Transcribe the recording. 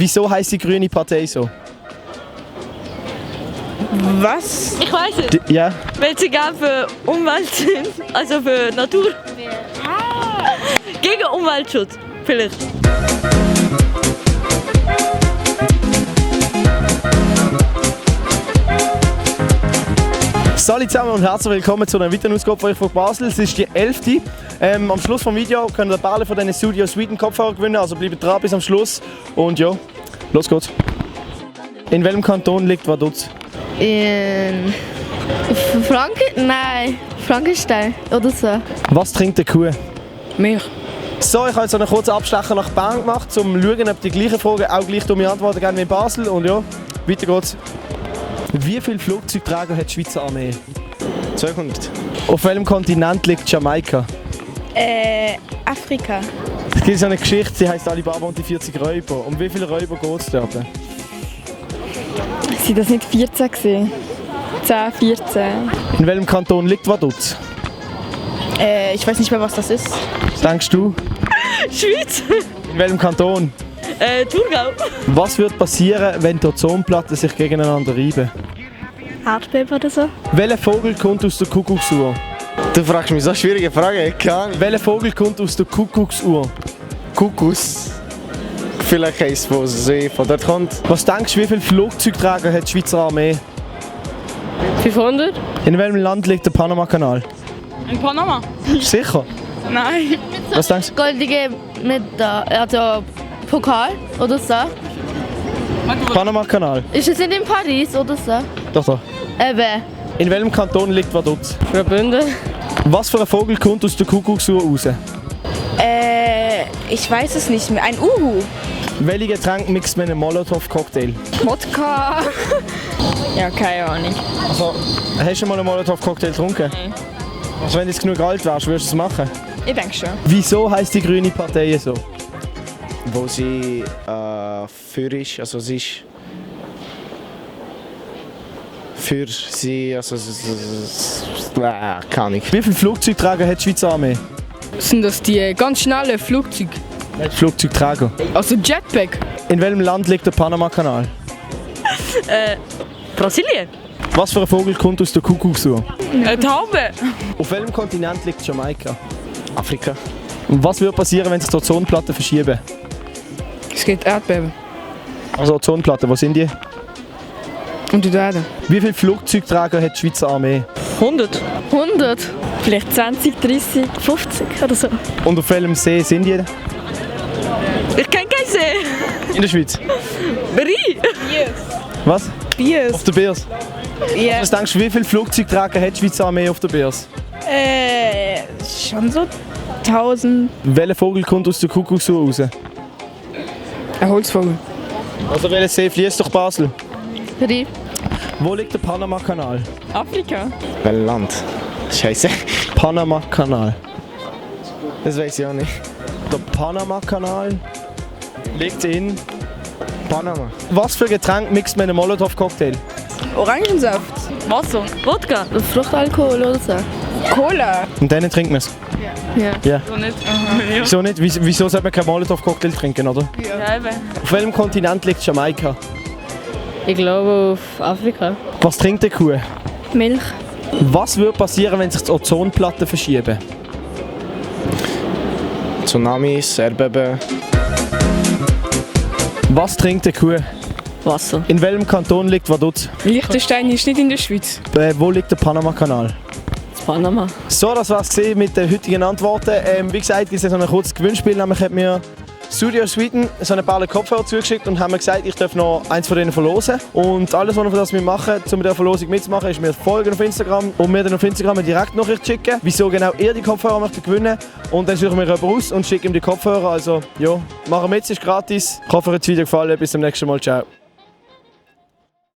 Wieso heisst die grüne Partei so? Was? Ich weiß es. Ja. Weil sie gern für Umwelt sind, also für Natur. Gegen Umweltschutz, vielleicht. Hallo zusammen und herzlich willkommen zu einer weiteren Ausgabe von «Ich von Basel». Es ist die 11. Am Schluss des Videos könnt ihr ein paar von diesen Studio Sweden Kopfhörer gewinnen, also bleibt dran bis am Schluss. Und ja, los geht's. In welchem Kanton liegt Vaduz? In Frankenstein oder so. Was trinkt eine Kuh? Milch. So, ich habe jetzt einen kurzen Abstecher nach Bern gemacht, um zu schauen, ob die gleichen Fragen auch gleich dumme Antworten geben wie in Basel. Und ja, weiter geht's. Wie viele Flugzeugträger hat die Schweizer Armee? 200. Auf welchem Kontinent liegt Jamaika? Afrika. Es gibt so eine Geschichte, sie heisst Alibaba und die 40 Räuber. Um wie viele Räuber geht es dort? Sind das nicht 14 gewesen? 10, 14. In welchem Kanton liegt Vaduz? Ich weiß nicht mehr, was das ist. Denkst du? Schweiz. In welchem Kanton? Thurgau. Was wird passieren, wenn die Ozonplatten sich gegeneinander reiben? Erdbeben oder so. Welcher Vogel kommt aus der Kuckucksuhr? Du fragst mich so schwierige Fragen. Keine Ahnung. Welcher Vogel kommt aus der Kuckucksuhr? Kuckucks. Vielleicht heisst es von See, von dort kommt. Was denkst du, wie viele Flugzeugträger hat die Schweizer Armee? 500. In welchem Land liegt der Panama-Kanal? In Panama. Sicher? Nein. Was denkst du? Goldige also Pokal oder so. Panama-Kanal? Ist es nicht in Paris oder so? Doch, doch. Eben. In welchem Kanton liegt Vaduz? Graubünden. Was für ein Vogel kommt aus der Kuckucksuhr raus? Ich weiß es nicht mehr. Ein Uhu. Welche Getränk mixt man in einen Molotow-Cocktail? Wodka. Ja, keine Ahnung. Also, hast du mal einen Molotow-Cocktail getrunken? Nein. Also, wenn du jetzt genug alt wärst, würdest du es machen? Ich denke schon. Wieso heisst die grüne Partei so? Wo sie für ist, also sie ist für sie, also keine Ahnung. Wie viele Flugzeugträger hat die Schweizer Armee? Sind das die ganz schnellen Flugzeuge? Flugzeugträger. Also Jetpack? In welchem Land liegt der Panama-Kanal? Brasilien. Was für ein Vogel kommt aus der Kuckucksuhr? Taube. Auf welchem Kontinent liegt Jamaika? Afrika. Und was würde passieren, wenn sich die Ozonplatten verschieben? Es gibt Erdbeben. Also Ozonplatten, wo sind die? Und die Erde. Wie viele Flugzeugträger hat die Schweizer Armee? 100. 100. Vielleicht 20, 30. 50 oder so. Und auf welchem See sind die? Ich kenne keinen See. In der Schweiz. Brie. Was? Biers. Auf der Biers. Ja. Was denkst du, wie viele Flugzeugträger hat die Schweizer Armee auf der Biers? Schon so 1000. Welcher Vogel kommt aus der Kuckucksuhr raus? Ein Holzvogel. Also welcher See fließt durch Basel? Paris. Wo liegt der Panama-Kanal? Afrika. Welches Land? Scheiße. Panama-Kanal. Das weiß ich auch nicht. Der Panama-Kanal liegt in... Panama. Was für Getränk mixt man in einen Molotow-Cocktail? Orangensaft. Wasser. Wodka. Fruchtalkohol oder so. Cola. Und dann trinkt man es. Ja. Ja. So nicht. Wieso nicht? Wieso sollte man keinen Molotow-Cocktail trinken, oder? Ja, eben. Auf welchem Kontinent liegt Jamaika? Ich glaube auf Afrika. Was trinkt eine Kuh? Milch. Was würde passieren, wenn sich die Ozonplatten verschieben? Tsunamis, Erdbeben. Was trinkt eine Kuh? Wasser. In welchem Kanton liegt Vaduz? Liechtenstein ist nicht in der Schweiz. Wo liegt der Panama-Kanal? Panama. So, das war's mit den heutigen Antworten. Wie gesagt, gibt es so ein kurzes Gewinnspiel. Nämlich hat mir Studio Sweden so ein paar Kopfhörer zugeschickt und haben mir gesagt, ich darf noch eins von denen verlosen. Und alles, was wir für das machen, um mit der Verlosung mitzumachen, ist mir folgen auf Instagram und mir dann auf Instagram eine Direktnachricht schicken, wieso genau ihr die Kopfhörer möchtet gewinnen. Und dann suchen wir jemanden aus und schicken ihm die Kopfhörer. Also, ja, machen mit, es ist gratis. Ich hoffe, euch hat das Video gefallen. Bis zum nächsten Mal. Ciao.